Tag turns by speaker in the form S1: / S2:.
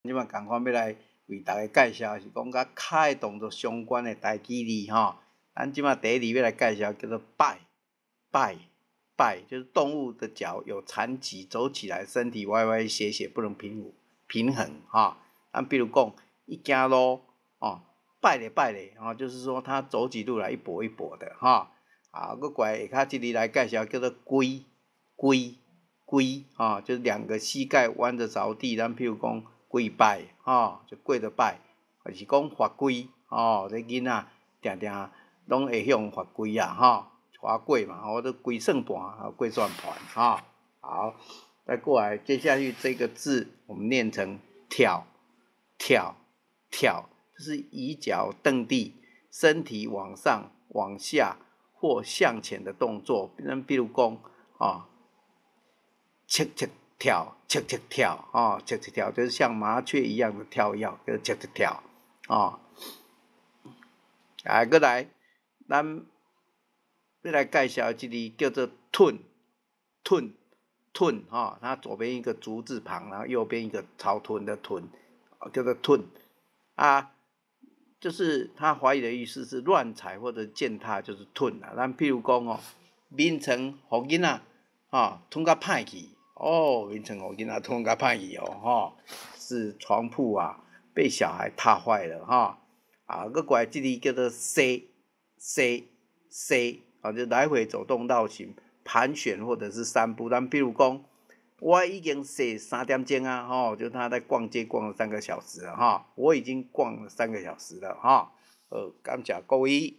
S1: 這擺仝款欲來為大家介紹是講佮跤的動作相關的台語字吼。咱這擺第一字欲來介紹叫做擺，擺，擺，就是動物的腳有殘疾，走起來身體歪歪斜斜，不能平衡哈。咱比如講，伊行路哦，擺咧擺咧，哦，就是說他走起路來一跛一跛的哈。啊，閣過來下跤這字來介紹叫做跪，跪，跪，啊，就是兩個膝蓋彎着著地。咱譬如講跪拜，吼，就跪著拜，或是講罰跪，吼，這囡仔定定攏會予罰跪啊，吼，罰跪嘛，或者跪算盤，跪算盤，吼。好，再過來，接下去這個字我們念成跳，跳，跳，就是以腳蹬地，身體往上、往下或向前的動作。咱比如講，啊，赤赤跳，赤赤跳，啊，赤赤跳，就是像麻雀一樣的跳躍，叫赤赤跳，啊。來，閣來，咱欲來介紹這字叫做褪，褪，褪，哈，它左邊一個竹字旁，然後右邊一個草屯的屯，叫做褪，啊，就是它華語的意思是亂踩或者踐踏，就是褪啦。咱譬如講哦，眠床予囡仔，吼，褪甲歹去，哦，眠床予囡仔褪甲歹去哦，吼，是床鋪啊，被小孩踏壞了，哈。啊，閣過來這字叫做踅，踅，踅，啊，就來回走動繞行、盤旋或者是散步。咱比如講，我已經踅3點鐘啊，吼，就他在逛街逛了3個小時了，哈，我已經逛了3個小時了，哈。好，感謝各位。